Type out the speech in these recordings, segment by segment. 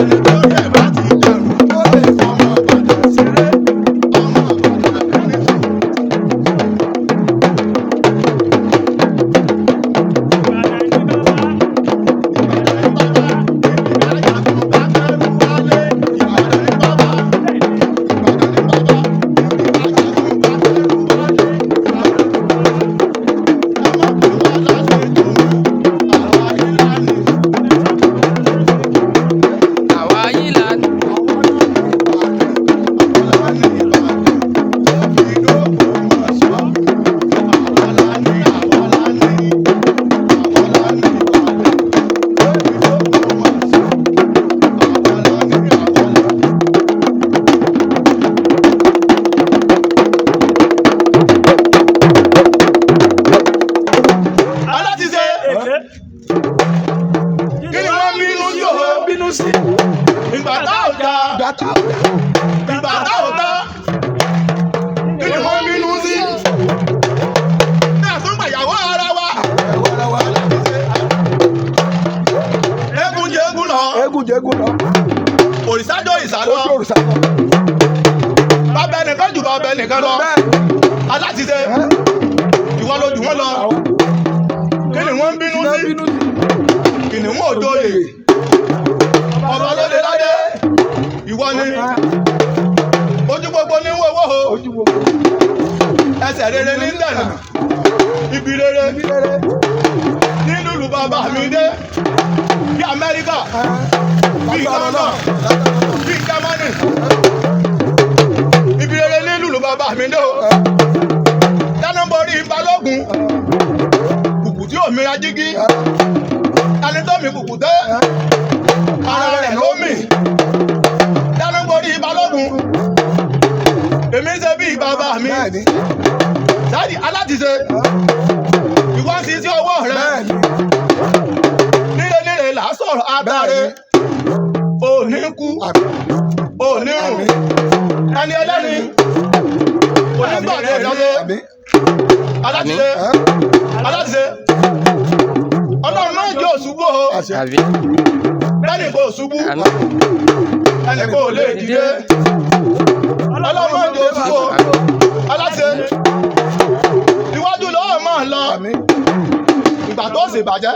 Ẹni tó rí ẹ̀ bá ti dàrú, ó lè fọmọ Ìbàdàn ṣeré. Ọmọ Ìbàdàn ẹni tó. Ìbàdàn ní bàbá, ìbí ajagun bá kẹ́rù wálé. Ìbàdàn ní bàbá, Ìbàdàn ní bàbá, ìbí ajagun bá kẹ́rù wálé. Ẹ má pè wá lálejò mọ́, àwa yìí lá ní. Àwa yìí la Àwa lá ní Ìbàdàn, àwa lá ní Ìbàdàn, tó fi dÓgbómọ̀ṣọ́. Àwa lá ní, àwa lá ní, àwa lá ní Ìbàdàn, tó fi dÓgbómọ̀ṣọ́. Àwa lá ní, àwa lá ní. Alátiṣe, kí ni wọ́n bínú sí o? Bínú sí. Ìgbà tá ò da, Gbàtà. ìgbà tá ò tán, kí ni wọ́n bínú sí? Ní àtúngbàyàwó ara wa, eégún jẹ eégún lọ, Eégún jẹ eégún lọ. Òrìṣà jọ òrìṣà lọ, Ojú òrìṣà lọ. Bàbá ẹnìkan jù bàbá ẹnìkan lọ. Bẹ́ẹ̀. Alátiṣe, ìwọ ló jù wọ́n lọ. Kí ni wọ́n ń bínú Iná sí? bínú sí. Kìnìún ò joyè, ọba ló lè ládé, ìwọ ni. Ojú gbogbo ní wọ́wọ́ o, Ojú gbogbo. Ẹsẹ̀ rere ní dẹ̀nà, ibi rere Ibi rere. nílùú bàbá mi dé, bí Amẹ́ríkà, bí Lágbára London, náà. bí Germany, ibi rere nílùú bàbá mi dé o. Dáná borí balógun, kùkù tí òmìnira jígí, ẹni tó mi kùkù tẹ́, ara rẹ̀ ló mì. Dáná borí balógun, èmi ń ṣe bí bàbá mi. Bẹ́ẹ̀ni. Sáàdì alátiṣe, ìwọ ń ṣiṣẹ́ ọwọ́ rẹ. Bẹ́ẹ̀ni. Nílé nílé là á sọ̀rọ̀ agbáre. Òní kú, òní rùn, ẹni ẹlẹ́ni, onígbàdé ìdájọ́. Àmín. Alátiṣe, alátiṣe, ọlọ́run náà jẹ́ òṣùbù o. Àṣẹ. Àbí. Bẹ́ẹ̀ni kò ṣubú, Àmín. ẹnì kò lè dìde. Ọlọ́run náà jẹ́ òṣùbù o. Alátiṣe, iwájú lọ́wọ́ máa lọ. Àmín. Ìgbà tó sì bàjẹ́,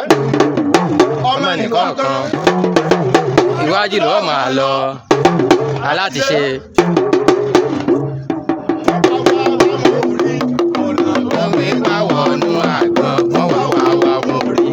ọmọ ẹnìkan kan. Iwájú ló máa lọ. Alátiṣe. Wọ́n gbé wá wọnú àgbọn, wọ́n wá wá wá wọn ò rí.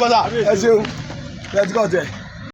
Ń gbọ́ sà. Ẹ ṣeun, ẹ ti kọ́ tẹ̀.